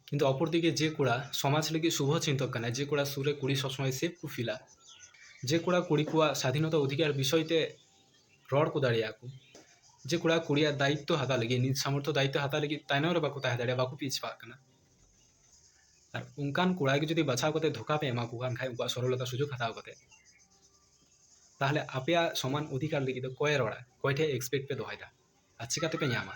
ᱠᱤᱱᱛᱩ ᱚᱯᱚᱨ ᱫᱤᱠᱮ ᱡᱮ ᱠᱚᱲᱟ ᱥᱚᱢᱟᱡᱽ ᱞᱟᱹᱜᱤᱫ ᱥᱩᱵᱷᱚ ᱪᱤᱱᱛᱚᱠ ᱠᱟᱱᱟᱭ, ᱡᱮ ᱠᱚᱲᱟ ᱥᱩᱨ ᱨᱮ ᱠᱩᱲᱤ ᱥᱚᱵᱽ ᱥᱚᱢᱚᱭ safe ᱠᱚ ᱯᱷᱤᱞᱟ, ᱡᱮ ᱠᱚᱲᱟ ᱠᱩᱲᱤ ᱠᱚᱣᱟᱜ ᱥᱟᱫᱷᱤᱱᱚᱛᱟ ᱚᱫᱷᱤᱠᱟᱨ ᱵᱤᱥᱚᱭ ᱛᱮ ᱨᱚᱲ ᱠᱚ ᱫᱟᱲᱮᱭᱟᱜᱼᱟ ᱠᱚ, ᱡᱮ ᱠᱚᱲᱟ ᱠᱩᱲᱤᱭᱟᱜ ᱫᱟᱭᱤᱛᱛᱚ ᱦᱟᱛᱟᱣ ᱞᱟᱹᱜᱤᱫ, ᱱᱤᱡ ᱥᱟᱢᱚᱨᱛᱷᱚ ᱫᱟᱭᱤᱛᱛᱚ ᱦᱟᱛᱟᱣ ᱞᱟᱹᱜᱤᱫ ᱛᱟᱭᱱᱚᱢ ᱨᱮ ᱵᱟᱠᱚ ᱛᱟᱦᱮᱸ ᱫᱟᱲᱮᱭᱟᱜᱼᱟ, ᱵᱟᱠᱚ ᱯᱤᱪᱷᱯᱟᱜ ᱠᱟᱱᱟ᱾ ᱟᱨ ᱚᱱᱠᱟᱱ ᱠᱚᱲᱟ ᱜᱮ ᱡᱩᱫᱤ ᱵᱟᱪᱷᱟᱣ ᱠᱟᱛᱮ ᱫᱷᱳᱠᱟ ᱯᱮ ᱮᱢᱟ ᱠᱚ ᱠᱟᱱ ᱠᱷᱟᱡ, ᱩᱱᱠᱩᱣᱟᱜ ᱥᱚᱨᱚᱞᱚᱛᱟ ᱥᱩᱡᱳᱜᱽ ᱦᱟᱛᱟᱣ ᱠᱟᱛᱮ, ᱛᱟᱦᱚᱞᱮ ᱟᱯᱮᱭᱟᱜ ᱥᱚᱢᱟᱱ ᱚᱫᱷᱤᱠᱟᱨ ᱞᱟᱹᱜᱤᱫ ᱫᱚ ᱠᱚᱭᱮ ᱨᱚᱲᱟ, ᱠᱚᱭ ᱴᱷᱮᱡ expect ᱯᱮ ᱫᱚᱦᱚᱭᱮᱫᱟ ᱟᱨ ᱪᱤᱠᱟᱹ ᱛᱮᱯᱮ ᱧᱟᱢᱟ?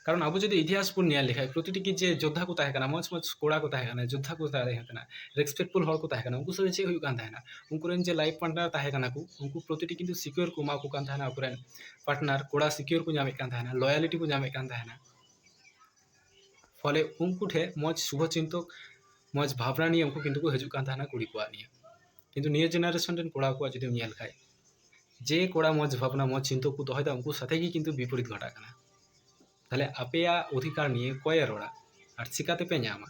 ᱠᱟᱨᱚᱱ ᱟᱵᱚ ᱡᱩᱫᱤ ᱤᱛᱤᱦᱟᱥ ᱵᱚᱱ ᱧᱮᱞ ᱞᱮᱠᱷᱟᱡ, ᱯᱨᱚᱛᱤᱴᱤ ᱜᱮ ᱡᱮ ᱡᱳᱫᱽᱫᱷᱟ ᱠᱚ ᱛᱟᱦᱮᱸ ᱠᱟᱱᱟ, ᱢᱚᱡᱽ ᱢᱚᱡᱽ ᱠᱚᱲᱟ ᱠᱚ ᱛᱟᱦᱮᱸ ᱠᱟᱱᱟ, ᱡᱳᱫᱽᱫᱷᱟ ᱠᱚ ᱛᱟᱦᱮᱸ ᱠᱟᱱᱟ, respectful ᱦᱚᱲ ᱠᱚ ᱛᱟᱦᱮᱸ ᱠᱟᱱᱟ, ᱩᱱᱠᱩ ᱥᱟᱛᱮ ᱪᱮᱫ ᱦᱩᱭᱩᱜ ᱠᱟᱱ ᱛᱟᱦᱮᱱᱟ? ᱩᱱᱠᱩ ᱨᱮᱱ ᱡᱮ life partner ᱛᱟᱦᱮᱸ ᱠᱟᱱᱟ ᱠᱚ, ᱩᱱᱠᱩ ᱯᱨᱚᱛᱤᱴᱤ ᱠᱤᱱᱛᱩ secure ᱠᱚ ᱮᱢᱟ ᱠᱚ ᱠᱟᱱ ᱛᱟᱦᱮᱱᱟ, ᱟᱠᱚᱨᱮᱱ partner ᱠᱚᱲᱟ secure ᱠᱚ ᱧᱟᱢᱮᱫ ᱠᱟᱱ ᱛᱟᱦᱮᱱᱟ, loyalty ᱠᱚ ᱧᱟᱢᱮᱫ ᱠᱟᱱ ᱛᱟᱦᱮᱱᱟ᱾ ᱯᱷᱚᱞᱮ ᱩᱱᱠᱩ ᱴᱷᱮᱱ ᱢᱚᱡᱽ ᱥᱩᱵᱷᱚ ᱪᱤᱱᱛᱚᱠ, ᱢᱚᱡᱽ ᱵᱷᱟᱵᱽᱱᱟ ᱱᱤᱭᱮ ᱩᱱᱠᱩ ᱠᱤᱱᱛᱩ ᱠᱚ ᱦᱤᱡᱩᱜ ᱠᱟᱱ ᱛᱟᱦᱮᱱᱟ ᱠᱩᱲᱤ ᱠᱚᱣᱟᱜ ᱱᱤᱭᱮ᱾ ᱠᱤᱱᱛᱩ ᱱᱤᱭᱟᱹ generation ᱨᱮᱱ ᱠᱚᱲᱟ ᱠᱚᱣᱟᱜ ᱡᱩᱫᱤᱢ ᱧᱮᱞ ᱠᱷᱟᱡ, ᱡᱮ ᱠᱚᱲᱟ ᱢᱚᱡᱽ ᱵᱷᱟᱵᱽᱱᱟ, ᱢᱚᱡᱽ ᱪᱤᱱᱛᱟᱹ ᱠᱚ ᱫᱚᱦᱚᱭᱮᱫᱟ, ᱩᱱᱠᱩ ᱥᱟᱛᱮ ᱜᱮ ᱠᱤᱱᱛᱩ ᱵᱤᱯᱚᱨᱤᱛ ᱜᱷᱚᱴᱟᱜ ᱠᱟᱱᱟ᱾ ᱛᱟᱦᱞᱮ ᱟᱯᱮᱭᱟᱜ ᱚᱫᱷᱤᱠᱟᱨ ᱱᱤᱭᱮ ᱠᱚᱭᱮ ᱨᱚᱲᱟ ᱟᱨ ᱪᱤᱠᱟᱹ ᱛᱮᱯᱮ ᱧᱟᱢᱟ?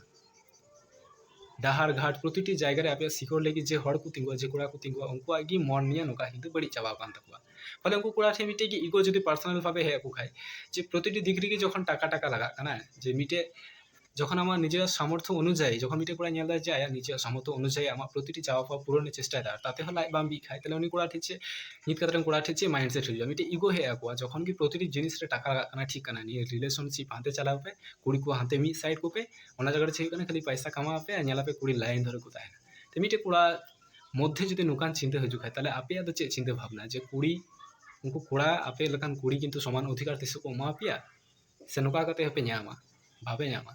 ᱰᱟᱦᱟᱨ ᱜᱷᱟᱴ ᱯᱨᱚᱛᱤᱴᱤ ᱡᱟᱭᱜᱟ ᱨᱮ ᱟᱯᱮᱭᱟᱜ secure ᱞᱟᱹᱜᱤᱫ ᱡᱮ ᱦᱚᱲ ᱠᱚ ᱛᱤᱸᱜᱩᱜᱼᱟ, ᱡᱮ ᱠᱚᱲᱟ ᱠᱚ ᱛᱤᱸᱜᱩᱜᱼᱟ, ᱩᱱᱠᱩᱣᱟᱜ ᱜᱮ ᱢᱚᱱ ᱱᱤᱭᱮ ᱱᱚᱝᱠᱟ ᱠᱤᱱᱛᱩ ᱵᱟᱹᱲᱤᱡ ᱪᱟᱵᱟᱣ ᱟᱠᱟᱱ ᱛᱟᱠᱚᱣᱟ᱾ ᱯᱷᱚᱞᱮ ᱩᱱᱠᱩ ᱠᱚᱲᱟ ᱴᱷᱮᱱ ᱢᱤᱫᱴᱮᱡ ᱜᱮ ego ᱡᱩᱫᱤ personal ᱵᱷᱟᱵᱮ ᱦᱮᱡ ᱟᱠᱚ ᱠᱷᱟᱡ, ᱡᱮ ᱯᱨᱚᱛᱤᱴᱤ ᱫᱤᱠ ᱨᱮᱜᱮ ᱡᱚᱠᱷᱚᱱ ᱴᱟᱠᱟ ᱴᱟᱠᱟ ᱞᱟᱜᱟᱜ ᱠᱟᱱᱟ, ᱡᱮ ᱢᱤᱫᱴᱮᱡ ᱡᱚᱠᱷᱚᱱ ᱟᱢᱟᱜ ᱱᱤᱡᱮᱨᱟᱜ ᱥᱟᱢᱚᱨᱛᱷᱚ ᱚᱱᱩᱡᱟᱭᱤ, ᱡᱚᱠᱷᱚᱱ ᱢᱤᱫᱴᱮᱡ ᱠᱚᱲᱟᱭ ᱧᱮᱞ ᱮᱫᱟ ᱡᱮ ᱟᱭᱟᱜ ᱱᱤᱡᱮᱨᱟᱜ ᱥᱟᱢᱚᱨᱛᱷᱚ ᱚᱱᱩᱡᱟᱭᱤ ᱟᱢᱟᱜ ᱯᱨᱚᱛᱤᱴᱤ ᱪᱟᱣᱟ ᱯᱟᱣᱟ ᱯᱩᱨᱚᱱᱮ ᱪᱮᱥᱴᱟᱭᱮᱫᱟ, ᱟᱨ ᱛᱟᱛᱮ ᱦᱚᱸ ᱞᱟᱡ ᱵᱟᱢ ᱵᱤᱜ ᱠᱷᱟᱡ, ᱛᱟᱦᱞᱮ ᱩᱱᱤ ᱠᱚᱲᱟ ᱴᱷᱮᱱ ᱪᱮᱫ, ᱱᱤᱛ ᱠᱟᱛᱮ ᱨᱮᱱ ᱠᱚᱲᱟ ᱴᱷᱮᱱ ᱪᱮᱫ mindset ᱦᱤᱡᱩᱜᱼᱟ? ᱢᱤᱫᱴᱮᱡ ego ᱦᱮᱡ ᱟᱠᱚᱣᱟ᱾ ᱡᱚᱠᱷᱚᱱ ᱜᱮ ᱯᱨᱚᱛᱤᱴᱤ ᱡᱤᱱᱤᱥ ᱨᱮ ᱴᱟᱠᱟ ᱞᱟᱜᱟᱜ ᱠᱟᱱᱟ, ᱴᱷᱤᱠ ᱠᱟᱱᱟ, ᱱᱤᱭᱟᱹ relationship ᱦᱟᱱᱛᱮ ᱪᱟᱞᱟᱣ ᱯᱮ, ᱠᱩᱲᱤ ᱠᱚ ᱦᱟᱱᱛᱮ ᱢᱤᱫ side ᱠᱚᱯᱮ, ᱚᱱᱟ ᱡᱟᱭᱜᱟ ᱨᱮ ᱪᱮᱫ ᱦᱩᱭᱩᱜ ᱠᱟᱱᱟ, ᱠᱷᱟᱹᱞᱤ ᱯᱟᱭᱥᱟ ᱠᱟᱢᱟᱣ ᱯᱮ ᱟᱨ ᱧᱮᱞᱟᱯᱮ ᱠᱩᱲᱤ line ᱫᱷᱚᱨᱮ ᱠᱚ ᱛᱟᱦᱮᱱᱟ᱾ ᱛᱚ ᱢᱤᱫᱴᱮᱡ ᱠᱚᱲᱟ ᱢᱚᱫᱽᱫᱷᱮ ᱡᱩᱫᱤ ᱱᱚᱝᱠᱟᱱ ᱪᱤᱱᱛᱟᱹ ᱦᱤᱡᱩᱜ ᱠᱷᱟᱡ, ᱛᱟᱦᱞᱮ ᱟᱯᱮᱭᱟᱜ ᱫᱚ ᱪᱮᱫ ᱪᱤᱱᱛᱟᱹ ᱵᱷᱟᱵᱽᱱᱟ ᱡᱮ ᱠᱩᱲᱤ, ᱩᱱᱠᱩ ᱠᱚᱲᱟ ᱟᱯᱮ ᱞᱮᱠᱟᱱ ᱠᱩᱲᱤ ᱠᱤᱱᱛᱩ ᱥᱚᱢᱟᱱ ᱚᱫᱷᱤᱠᱟᱨ ᱛᱤᱥ ᱦᱚᱸᱠᱚ ᱮᱢᱟ ᱯᱮᱭᱟ? ᱥᱮ ᱱᱚᱝᱠᱟ ᱠᱟᱛᱮ ᱦᱚᱸᱯᱮ ᱧᱟᱢᱟ? ᱵᱟᱯᱮ ᱧᱟᱢᱟ᱾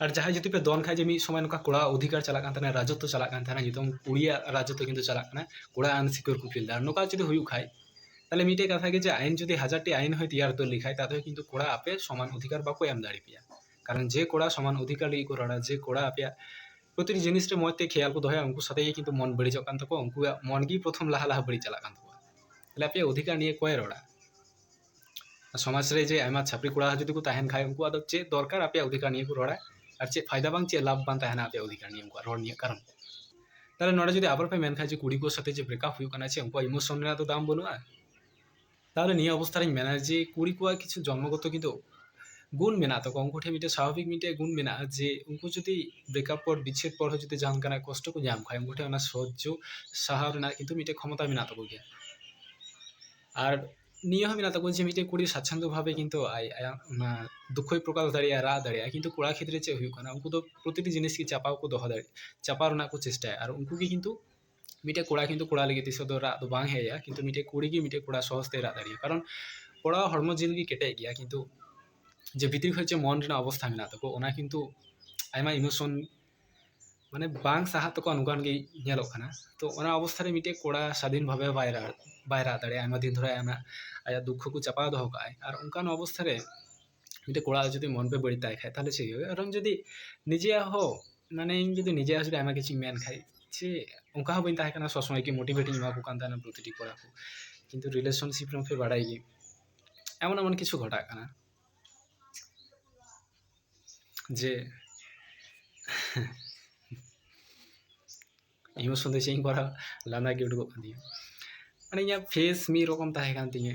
ᱟᱨ ᱡᱟᱦᱟᱸᱭ ᱡᱩᱫᱤ ᱯᱮ ᱫᱚᱱ ᱠᱷᱟᱡ ᱡᱮ ᱢᱤᱫ ᱥᱚᱢᱚᱭ ᱱᱚᱝᱠᱟ ᱠᱚᱲᱟ ᱚᱫᱷᱤᱠᱟᱨ ᱪᱟᱞᱟᱜ ᱠᱟᱱ ᱛᱟᱦᱮᱱᱟ, ᱨᱟᱡᱚᱛᱛᱚ ᱪᱟᱞᱟᱜ ᱠᱟᱱ ᱛᱟᱦᱮᱱᱟ, ᱱᱤᱛᱚᱝ ᱠᱩᱲᱤᱭᱟᱜ ᱨᱟᱡᱚᱛᱛᱚ ᱠᱤᱱᱛᱩ ᱪᱟᱞᱟᱜ ᱠᱟᱱᱟ, ᱠᱚᱲᱟ unsecure ᱠᱚ feel ᱫᱟ᱾ ᱟᱨ ᱱᱚᱝᱠᱟ ᱡᱩᱫᱤ ᱦᱩᱭᱩᱜ ᱠᱷᱟᱡ, ᱛᱟᱦᱞᱮ ᱢᱤᱫᱴᱮᱡ ᱠᱟᱛᱷᱟ ᱜᱮ ᱡᱮ ᱟᱭᱤᱱ ᱡᱩᱫᱤ ᱦᱟᱡᱟᱨ ᱴᱤ ᱟᱭᱤᱱ ᱦᱚᱸᱭ ᱛᱮᱭᱟᱨ ᱩᱛᱟᱹᱨ ᱞᱮᱠᱷᱟᱡ, ᱛᱟᱛᱮ ᱦᱚᱸ ᱠᱤᱱᱛᱩ ᱠᱚᱲᱟ ᱟᱯᱮ ᱥᱚᱢᱟᱱ ᱚᱫᱷᱤᱠᱟᱨ ᱵᱟᱠᱚ ᱮᱢ ᱫᱟᱲᱮ ᱯᱮᱭᱟ᱾ ᱠᱟᱨᱚᱱ ᱡᱮ ᱠᱚᱲᱟ ᱥᱚᱢᱟᱱ ᱚᱫᱷᱤᱠᱟᱨ ᱞᱟᱹᱜᱤᱫ ᱠᱚ ᱨᱚᱲᱟ, ᱡᱮ ᱠᱚᱲᱟ ᱟᱯᱮᱭᱟᱜ ᱯᱨᱚᱛᱤᱴᱤ ᱡᱤᱱᱤᱥ ᱨᱮ ᱢᱚᱡᱽ ᱛᱮ ᱠᱷᱮᱭᱟᱞ ᱠᱚ ᱫᱚᱦᱚᱭᱟ, ᱩᱱᱠᱩ ᱥᱟᱛᱮ ᱜᱮ ᱠᱤᱱᱛᱩ ᱢᱚᱱ ᱵᱟᱹᱲᱤᱡᱚᱜ ᱠᱟᱱ ᱛᱟᱠᱚᱣᱟ, ᱩᱱᱠᱩᱣᱟᱜ ᱢᱚᱱ ᱜᱮ ᱯᱨᱚᱛᱷᱚᱢ ᱞᱟᱦᱟ ᱞᱟᱦᱟ ᱵᱟᱹᱲᱤᱡ ᱪᱟᱞᱟᱜ ᱠᱟᱱ ᱛᱟᱠᱚᱣᱟ᱾ ᱛᱟᱦᱞᱮ ᱟᱯᱮᱭᱟᱜ ᱚᱫᱷᱤᱠᱟᱨ ᱱᱤᱭᱮ ᱠᱚᱭ ᱨᱚᱲᱟ? ᱥᱚᱢᱟᱡᱽ ᱨᱮ ᱡᱮ ᱟᱭᱢᱟ ᱪᱷᱟᱯᱨᱤ ᱠᱚᱲᱟ ᱡᱩᱫᱤ ᱠᱚ ᱛᱟᱦᱮᱱ ᱠᱷᱟᱡ, ᱩᱱᱠᱩᱣᱟᱜ ᱫᱚ ᱪᱮᱫ ᱫᱚᱨᱠᱟᱨ ᱟᱯᱮᱭᱟᱜ ᱚᱫᱷᱤᱠᱟᱨ ᱱᱤᱭᱮ ᱠᱚ ᱨᱚᱲᱟ, ᱟᱨ ᱪᱮᱫ ᱯᱷᱟᱭᱫᱟ ᱵᱟᱝ, ᱪᱮᱫ ᱞᱟᱵᱷ ᱵᱟᱝ ᱛᱟᱦᱮᱱᱟ ᱟᱯᱮᱭᱟᱜ ᱚᱫᱷᱤᱠᱟᱨ ᱱᱤᱭᱮ ᱩᱱᱠᱩᱣᱟᱜ ᱨᱚᱲ ᱱᱤᱭᱮ? ᱠᱟᱨᱚᱱ ᱛᱟᱦᱞᱮ ᱱᱚᱰᱮ ᱡᱩᱫᱤ ᱟᱵᱟᱨ ᱯᱮ ᱢᱮᱱ ᱠᱷᱟᱡ ᱡᱮ ᱠᱩᱲᱤ ᱠᱚ ᱥᱟᱛᱮ ᱡᱮ ᱵᱨᱮᱠᱟᱯ ᱦᱩᱭᱩᱜ ᱠᱟᱱᱟ, ᱪᱮ ᱩᱱᱠᱩᱣᱟᱜ ᱤᱢᱳᱥᱚᱱ ᱨᱮᱱᱟᱜ ᱫᱚ ᱫᱟᱢ ᱵᱟᱹᱱᱩᱜᱼᱟ? ᱛᱟᱦᱞᱮ ᱱᱤᱭᱟᱹ ᱚᱵᱚᱥᱛᱷᱟ ᱨᱤᱧ ᱢᱮᱱᱟ ᱡᱮ ᱠᱩᱲᱤ ᱠᱚᱣᱟᱜ ᱠᱤᱪᱷᱩ ᱡᱚᱱᱢᱚᱜᱚᱛᱚ ᱠᱤᱱᱛᱩ ᱜᱩᱱ ᱢᱮᱱᱟᱜ ᱛᱟᱠᱚᱣᱟ, ᱩᱱᱠᱩ ᱴᱷᱮᱱ ᱢᱤᱫᱴᱮᱱ ᱥᱟᱵᱷᱟᱵᱤᱠ ᱢᱤᱫᱴᱮᱱ ᱜᱩᱱ ᱢᱮᱱᱟᱜᱼᱟ ᱡᱮ ᱩᱱᱠᱩ ᱡᱩᱫᱤ ᱵᱨᱮᱠᱟᱯ ᱯᱚᱨ, ᱵᱤᱪᱷᱮᱫ ᱯᱚᱨ ᱦᱚᱸ ᱡᱩᱫᱤ ᱡᱟᱦᱟᱸ ᱞᱮᱠᱟᱱᱟᱜ ᱠᱚᱥᱴᱚ ᱠᱚ ᱧᱟᱢ ᱠᱷᱟᱡ, ᱩᱱᱠᱩ ᱴᱷᱮᱱ ᱚᱱᱟ ᱥᱚᱦᱡᱽᱡᱚ ᱥᱟᱦᱟᱣ ᱨᱮᱱᱟᱜ ᱠᱤᱱᱛᱩ ᱢᱤᱫᱴᱮᱱ ᱠᱷᱚᱢᱚᱛᱟ ᱢᱮᱱᱟᱜ ᱛᱟᱠᱚ ᱜᱮᱭᱟ᱾ ᱟᱨ ᱱᱤᱭᱟᱹ ᱦᱚᱸ ᱢᱮᱱᱟᱜ ᱛᱟᱠᱚᱣᱟ ᱡᱮ ᱢᱤᱫᱴᱮᱱ ᱠᱩᱲᱤ ᱥᱟᱪᱪᱷᱟᱱᱫᱚ ᱵᱷᱟᱵᱮ ᱠᱤᱱᱛᱩ ᱟᱡ ᱟᱭᱟᱜ ᱚᱱᱟ ᱫᱩᱠᱠᱷᱚᱭ ᱯᱨᱚᱠᱟᱥ ᱫᱟᱲᱮᱭᱟᱜᱼᱟ, ᱨᱟᱜ ᱫᱟᱲᱮᱭᱟᱜᱼᱟ, ᱠᱤᱱᱛᱩ ᱠᱚᱲᱟ ᱠᱷᱮᱛᱨᱮ ᱪᱮᱫ ᱦᱩᱭᱩᱜ ᱠᱟᱱᱟ, ᱩᱱᱠᱩ ᱫᱚ ᱯᱨᱚᱛᱤᱴᱤ ᱡᱤᱱᱤᱥ ᱜᱮ ᱪᱟᱯᱟᱣ ᱠᱚ ᱫᱚᱦᱚ ᱫᱟᱲᱮᱭᱟᱜᱼᱟ, ᱪᱟᱯᱟᱣ ᱨᱮᱱᱟᱜ ᱠᱚ ᱪᱮᱥᱴᱟᱭᱟ᱾ ᱟᱨ ᱩᱱᱠᱩ ᱜᱮ ᱠᱤᱱᱛᱩ ᱢᱤᱫᱴᱮᱡ ᱠᱚᱲᱟ ᱠᱤᱱᱛᱩ ᱢᱤᱫᱴᱮᱡ ᱠᱚᱲᱟ ᱥᱚᱦᱚᱡᱽ ᱛᱮ ᱨᱟᱜ ᱫᱟᱲᱮᱭᱟᱜᱼᱟ, ᱠᱟᱨᱚᱱ ᱠᱚᱲᱟ ᱦᱚᱲᱢᱚ ᱡᱤᱞ ᱜᱮ ᱠᱮᱴᱮᱡ ᱜᱮᱭᱟ, ᱠᱤᱱᱛᱩ ᱡᱮ ᱵᱷᱤᱛᱤᱨ ᱠᱷᱚᱡ ᱪᱮᱫ ᱢᱚᱱ ᱨᱮᱱᱟᱜ ᱚᱵᱚᱥᱛᱷᱟ ᱢᱮᱱᱟᱜ ᱛᱟᱠᱚ, ᱚᱱᱟ ᱠᱤᱱᱛᱩ ᱟᱭᱢᱟ ᱤᱢᱳᱥᱚᱱ ᱢᱟᱱᱮ ᱵᱟᱝ ᱥᱟᱦᱟᱜ ᱛᱟᱠᱚᱣᱟ, ᱱᱚᱝᱠᱟᱱ ᱜᱮ ᱧᱮᱞᱚᱜ ᱠᱟᱱᱟ᱾ ᱛᱚ ᱚᱱᱟ ᱚᱵᱚᱥᱛᱷᱟ ᱨᱮ ᱢᱤᱫᱴᱮᱡ ᱠᱚᱲᱟ ᱥᱟᱫᱷᱤᱱ ᱵᱷᱟᱵᱮ ᱵᱟᱭ ᱨᱟᱜ, ᱵᱟᱭ ᱨᱟᱜ ᱫᱟᱲᱮᱭᱟᱜᱼᱟ, ᱟᱭᱢᱟ ᱫᱤᱱ ᱫᱷᱚᱨᱮ ᱚᱱᱟ ᱟᱭᱟᱜ ᱫᱩᱠᱠᱷᱚ ᱠᱚ ᱪᱟᱯᱟᱣ ᱫᱚᱦᱚ ᱠᱟᱜᱼᱟᱭ᱾ ᱟᱨ ᱚᱱᱠᱟᱱ ᱚᱵᱚᱥᱛᱷᱟ ᱨᱮ ᱢᱤᱫᱴᱮᱡ ᱠᱚᱲᱟ ᱡᱩᱫᱤ ᱢᱚᱱ ᱯᱮ ᱵᱟᱹᱲᱤᱡ ᱛᱟᱭ ᱠᱷᱟᱡ, ᱛᱟᱦᱞᱮ ᱪᱮᱫ ᱦᱩᱭᱩᱜᱼᱟ? ᱠᱟᱨᱚᱱ ᱡᱩᱫᱤ ᱱᱤᱡᱮᱭᱟᱜ ᱦᱚᱸ, ᱢᱟᱱᱮ ᱤᱧ ᱡᱩᱫᱤ ᱱᱤᱡᱮᱭᱟᱜ ᱡᱩᱫᱤ ᱟᱭᱢᱟ ᱠᱤᱪᱷᱩᱧ ᱢᱮᱱ ᱠᱷᱟᱡ, ᱪᱮ ᱚᱱᱠᱟ ᱦᱚᱸ ᱵᱟᱹᱧ ᱛᱟᱦᱮᱸ ᱠᱟᱱᱟ ᱥᱚᱵᱽ ᱥᱚᱢᱚᱭ ᱜᱮ ᱢᱳᱴᱤᱵᱷᱮᱴ ᱤᱧ ᱮᱢᱟ ᱠᱚ ᱠᱟᱱ ᱛᱟᱦᱮᱱᱟ ᱯᱨᱚᱛᱤᱴᱤ ᱠᱚᱲᱟ ᱠᱚ, ᱠᱤᱱᱛᱩ ᱨᱤᱞᱮᱥᱚᱱᱥᱤᱯ ᱨᱮᱦᱚᱸ ᱯᱮ ᱵᱟᱲᱟᱭ ᱜᱮ ᱮᱢᱚᱱ ᱮᱢᱚᱱ ᱠᱤᱪᱷᱩ ᱜᱷᱚᱴᱟᱜ ᱠᱟᱱᱟ ᱡᱮ ᱤᱢᱳᱥᱚᱱ ᱫᱚ ᱪᱮᱫ ᱤᱧ ᱠᱚᱨᱟᱣᱟ, ᱞᱟᱸᱫᱟ ᱜᱮ ᱩᱰᱩᱠᱚᱜ ᱠᱟᱱ ᱛᱤᱧᱟᱹ᱾ ᱢᱟᱱᱮ ᱤᱧᱟᱹᱜ ᱯᱷᱮᱥ ᱢᱤᱫ ᱨᱚᱠᱚᱢ ᱛᱟᱦᱮᱸ ᱠᱟᱱ ᱛᱤᱧᱟᱹ,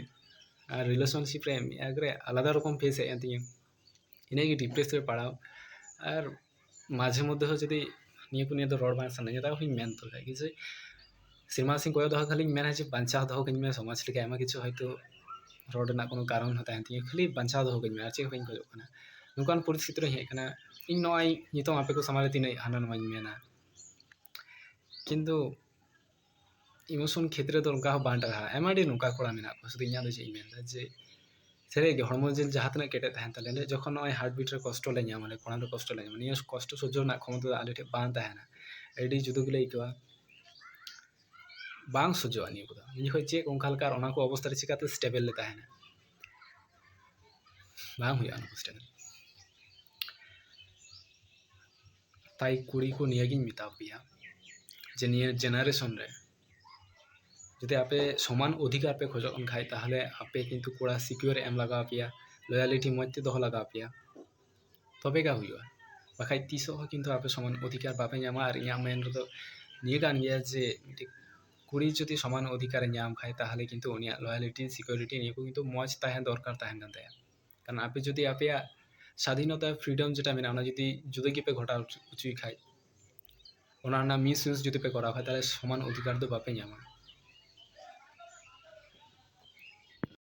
ᱟᱨ ᱨᱤᱞᱮᱥᱚᱱᱥᱤᱯ ᱨᱮ ᱢᱤᱫ ᱮᱠᱨᱮ ᱟᱞᱟᱫᱟ ᱨᱚᱠᱚᱢ ᱯᱷᱮᱥ ᱦᱮᱡ ᱮᱱ ᱛᱤᱧᱟᱹ᱾ ᱤᱱᱟᱹᱜᱮ ᱰᱤᱯᱨᱮᱥ ᱨᱮ ᱯᱟᱲᱟᱣ᱾ ᱟᱨ ᱢᱟᱡᱷᱮ ᱢᱚᱫᱽᱫᱷᱮ ᱦᱚᱸ ᱡᱩᱫᱤ ᱱᱤᱭᱟᱹ ᱠᱚ ᱱᱤᱭᱮ ᱫᱚ ᱨᱚᱲ ᱵᱟᱝ ᱥᱟᱱᱟᱧᱟ, ᱛᱟᱣ ᱦᱚᱸᱧ ᱢᱮᱱ ᱩᱛᱟᱹᱨ ᱠᱟᱜ ᱜᱮ ᱡᱮ ᱥᱮᱨᱢᱟ ᱥᱮᱫ ᱠᱚᱭᱚᱜ ᱫᱚᱦᱚ ᱠᱷᱟᱹᱞᱤᱧ ᱢᱮᱱᱟ ᱡᱮ ᱵᱟᱧᱪᱟᱣ ᱫᱚᱦᱚ ᱠᱟᱹᱧ ᱢᱮ ᱥᱚᱢᱟᱡᱽ ᱞᱮᱠᱟ᱾ ᱟᱭᱢᱟ ᱠᱤᱪᱷᱩ ᱦᱚᱭᱛᱳ ᱨᱚᱲ ᱨᱮᱱᱟᱜ ᱠᱳᱱᱳ ᱠᱟᱨᱚᱱ ᱦᱚᱸ ᱛᱟᱦᱮᱱ ᱛᱤᱧᱟᱹ, ᱠᱷᱟᱹᱞᱤ ᱵᱟᱧᱪᱟᱣ ᱫᱚᱦᱚ ᱠᱟᱹᱧ ᱢᱮ, ᱟᱨ ᱪᱮᱫ ᱦᱚᱸ ᱵᱟᱹᱧ ᱠᱷᱚᱡᱚᱜ ᱠᱟᱱᱟ᱾ ᱱᱚᱝᱠᱟᱱ ᱯᱚᱨᱤᱥᱛᱷᱤᱛᱤ ᱨᱮᱧ ᱦᱮᱡ ᱟᱠᱟᱱᱟ᱾ ᱤᱧ ᱱᱚᱜᱼᱚᱭ ᱱᱤᱛᱚᱝ ᱟᱯᱮ ᱠᱚ ᱥᱟᱢᱟᱝ ᱨᱮ ᱛᱤᱱᱟᱹᱜ ᱦᱟᱱᱟ ᱱᱚᱣᱟᱧ ᱢᱮᱱᱟ, ᱠᱤᱱᱛᱩ ᱤᱢᱳᱥᱚᱱ ᱠᱷᱮᱛᱨᱮ ᱫᱚ ᱚᱱᱠᱟ ᱦᱚᱸ ᱵᱟᱝ ᱴᱟᱨᱦᱟᱜᱼᱟ᱾ ᱟᱭᱢᱟ ᱰᱷᱮᱨ ᱱᱚᱝᱠᱟ ᱠᱚᱲᱟ ᱢᱮᱱᱟᱜ ᱠᱚᱣᱟ, ᱥᱩᱫᱷᱩ ᱤᱧᱟᱹᱜ ᱫᱚ ᱪᱮᱫ ᱤᱧ ᱢᱮᱱᱫᱟ ᱡᱮ ᱥᱟᱹᱨᱤ ᱜᱮ ᱦᱚᱲᱢᱚ ᱡᱤᱞ ᱡᱟᱦᱟᱸ ᱛᱤᱱᱟᱹᱜ ᱠᱮᱴᱮᱡ ᱛᱟᱦᱮᱱ ᱛᱟᱞᱮᱭᱟ, ᱡᱚᱠᱷᱚᱱ ᱱᱚᱜᱼᱚᱭ ᱦᱟᱨᱴ ᱵᱤᱴ ᱨᱮ ᱠᱚᱥᱴᱚ ᱞᱮ ᱧᱟᱢᱟ, ᱠᱚᱲᱟ ᱫᱚ ᱠᱚᱥᱴᱚ ᱞᱮ ᱧᱟᱢᱟ, ᱱᱤᱭᱟᱹ ᱠᱚᱥᱴᱚ ᱥᱚᱡᱽᱡᱚ ᱨᱮᱱᱟᱜ ᱠᱷᱚᱢᱚᱛᱟ ᱫᱚ ᱟᱞᱮ ᱴᱷᱮᱱ ᱵᱟᱝ ᱛᱟᱦᱮᱱᱟ᱾ ᱟᱹᱰᱤ ᱡᱩᱫᱟᱹ ᱜᱮᱞᱮ ᱟᱹᱭᱠᱟᱹᱣᱟ, ᱵᱟᱝ ᱥᱚᱡᱽᱡᱚᱜᱼᱟ ᱱᱤᱭᱟᱹ ᱠᱚᱫᱚ᱾ ᱱᱤᱭᱟᱹ ᱠᱷᱚᱱ ᱪᱮᱫ ᱚᱱᱠᱟ ᱞᱮᱠᱟ ᱟᱨ ᱚᱱᱟ ᱠᱚ ᱚᱵᱚᱥᱛᱷᱟ ᱨᱮ ᱪᱤᱠᱟᱹᱛᱮ ᱥᱴᱮᱵᱮᱞ ᱞᱮ ᱛᱟᱦᱮᱱᱟ? ᱵᱟᱝ ᱦᱩᱭᱩᱜᱼᱟ ᱚᱱᱟ ᱠᱚ ᱥᱴᱮᱵᱮᱞ᱾ ᱛᱟᱭ ᱠᱩᱲᱤ ᱠᱚ ᱱᱤᱭᱟᱹᱜᱤᱧ ᱢᱮᱛᱟ ᱯᱮᱭᱟ ᱡᱮ ᱱᱤᱭᱟᱹ ᱡᱮᱱᱟᱨᱮᱥᱚᱱ ᱨᱮ ᱡᱩᱫᱤ ᱟᱯᱮ ᱥᱚᱢᱟᱱ ᱚᱫᱷᱤᱠᱟᱨ ᱯᱮ ᱠᱷᱚᱡᱚᱜ ᱠᱟᱱ ᱠᱷᱟᱡ, ᱛᱟᱦᱚᱞᱮ ᱟᱯᱮ ᱠᱤᱱᱛᱩ ᱠᱚᱲᱟ secure ᱮᱢ ᱞᱟᱜᱟᱣ ᱯᱮᱭᱟ, loyalty ᱢᱚᱡᱽ ᱛᱮ ᱫᱚᱦᱚ ᱞᱟᱜᱟᱣ ᱯᱮᱭᱟ, ᱛᱚᱵᱮ ᱜᱮ ᱦᱩᱭᱩᱜᱼᱟ᱾ ᱵᱟᱠᱷᱟᱡ ᱛᱤᱥᱚᱜ ᱦᱚᱸ ᱠᱤᱱᱛᱩ ᱟᱯᱮ ᱥᱚᱢᱟᱱ ᱚᱫᱷᱤᱠᱟᱨ ᱵᱟᱯᱮ ᱧᱟᱢᱟ᱾ ᱟᱨ ᱤᱧᱟᱹᱜ ᱢᱮᱱ ᱨᱮᱫᱚ ᱱᱤᱭᱟᱹ ᱠᱟᱱ ᱜᱮᱭᱟ ᱡᱮ ᱢᱤᱫᱴᱤᱡ ᱠᱩᱲᱤ ᱡᱩᱫᱤ ᱥᱚᱢᱟᱱ ᱚᱫᱷᱤᱠᱟᱨᱮ ᱧᱟᱢ ᱠᱷᱟᱡ, ᱛᱟᱦᱚᱞᱮ ᱠᱤᱱᱛᱩ ᱩᱱᱤᱭᱟᱜ loyalty, security ᱱᱤᱭᱟᱹ ᱠᱚ ᱠᱤᱱᱛᱩ ᱢᱚᱡᱽ ᱛᱟᱦᱮᱸ ᱫᱚᱨᱠᱟᱨ ᱛᱟᱦᱮᱱ ᱠᱟᱱ ᱛᱟᱭᱟ᱾ ᱠᱟᱨᱚᱱ ᱟᱯᱮ ᱡᱩᱫᱤ ᱟᱯᱮᱭᱟᱜ ᱥᱟᱫᱷᱤᱱᱚᱛᱟ, freedom ᱡᱮᱴᱟ ᱢᱮᱱᱟᱜᱼᱟ, ᱚᱱᱟ ᱡᱩᱫᱤ ᱡᱩᱫᱟᱹ ᱜᱮᱯᱮ ᱜᱷᱚᱴᱟᱣ ᱦᱚᱪᱚᱭ ᱠᱷᱟᱡ, ᱚᱱᱟ ᱨᱮᱱᱟᱜ misuse ᱡᱩᱫᱤ ᱯᱮ ᱠᱚᱨᱟᱣ ᱠᱷᱟᱡ, ᱛᱟᱦᱚᱞᱮ ᱥᱚᱢᱟᱱ ᱚᱫᱷᱤᱠᱟᱨ ᱫᱚ ᱵᱟᱯᱮ ᱧᱟᱢᱟ᱾